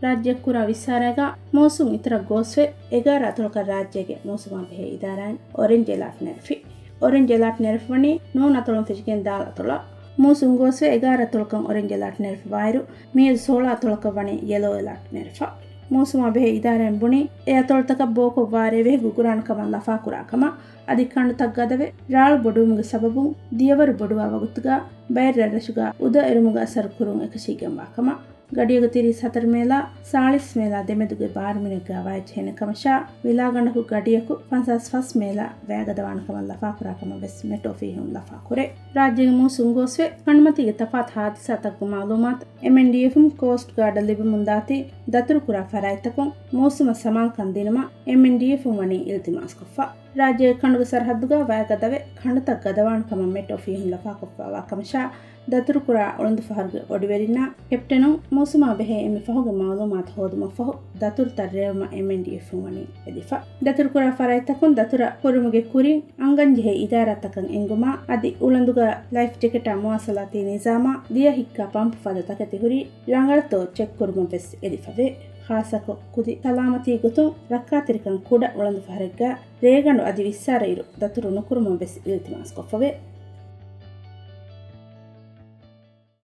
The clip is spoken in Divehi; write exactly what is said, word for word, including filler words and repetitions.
ރާއްޖެ ކުރާ ވިއްސާރައިގާ މޫސުން އިތުރަށް ގޯސްވެ، އެގާރަ އަތޮޅަކަށް ރާއްޖޭގެ މޫސުމާ ބެހޭ އިދާރާއިން އޮރެންޖް އެލާޓް ނެރެފި. އޮރެންޖް އެލާޓް ނެރެފަވަނީ ނޫން އަތޮޅުން ފެށިގެން ދާލް އަތޮޅަށް. މޫސުން ގޯސްވެ އެގާރަ އަތޮޅަކަށް އޮރެންޖް އެލާޓް ނެރެފަވާއިރު، މިއަދު ސޯޅަ އަތޮޅަކަށް ވަނީ ޔެލޯ އެލާޓް ނެރެފަ. މޫސުމާ ބެހޭ އިދާރާއިން ބުނީ، އެ އަތޮޅުތަކަށް ބޯކޮށް ވާރޭ ވެހި ގުގުރާން ކަމަށް ލަފާކުރާ ކަމަށް، އަދި ކަނޑުތައް ގަދަވެ، ރާޅު ބޮޑުވުމުގެ ސަބަބުން ދިޔަވަރު ބޮޑުވާ ވަގުތުގަ ބައެއް ރަށްރަށުގަ އުދަ އެރުމުގެ އަސަރު ކުރުން އެކަށީގެންވާ ކަމަށް، ގަޑިއަކު ތިރީސް ހަތަރު މޭލާ ސާޅީސް މޭލާ ދެމެދުގެ ބާރުމިނެއްގަ ވާއެއްޗެހިނެއް ކަމަށާ، ވިލާގަނޑަކު ގަޑިއަކު ފަންސާސް ފަސް މޭލާ ވައިގަދަވާނެ ކަމަށް ލަފާކުރާ ކަމަށް ވެސް މެޓް އޮފީހުން ލަފާކުރޭ. ރާއްޖޭގެ މޫސުން ގޯސްވެ، ކަނޑުމަތީގެ ތަފާތު ހާދިސާތަކުގެ މައުލޫމާތު އެމްއެންޑީއެފުން ކޯސްޓް ގާޑަށް ލިބެމުންދާތީ، ދަތުރުކުރާ ފަރާތްތަކުން މޫސުމަށް ސަމާލުކަން ދިނުމަށް އެމްއެންޑީއެފުން ވަނީ އިލްތިމާސްކޮށްފަ. ރާއްޖޭގެ ކަނޑުގެ ސަރަހައްދުގަ ވައިގަދަވެ، ކަނޑުތައް ގަދަވާނެ ކަމަށް މެޓް އޮފީހުން ލަފާކޮށްފައިވާ ކަމަށާ، ދަތުރުކުރާ އުޅަނދު ފަހަރުގެ އޮޑިވެރިންނާ ކެޕްޓަނުން މޫސުމާ ބެހޭ އެންމެ ފަހުގެ މައުލޫމާތު ހޯދުމަށްފަހު، ދަތުރުތައް ރޭވުމަށް އެމްއެންޑީއެފުން ވަނީ އެދިފަ. ދަތުރުކުރާ ފަރާތްތަކުން ދަތުރަށް ކުރުމުގެ ކުރިން އަންގަންޖެހޭ އިދާރާތަކަށް އެންގުމާ، އަދި އުޅަނދުގަ ލައިފް ޖެކެޓާ މުވާސަލާތީ ނިޒާމާ ދިޔަ ހިއްކާ ޕަމްޕު ފަދަ ތަކެތި ހުރީ ރަނގަޅަށްތޯ ޗެކް ކުރުމަށް ވެސް އެދިފަވޭ. ޚާއްސަކޮށް، ކުދި ސަލާމަތީ ގޮތުން ރައްކާތެރިކަން ކުޑަ އުޅަނދު ފަހަރެއްގަ ރޭގަނޑު އަދި ވިއްސާރައިރު ދަތުރު ނުކުރުމަށް ވެސް އިލްތިމާސްކޮށްފަވޭ.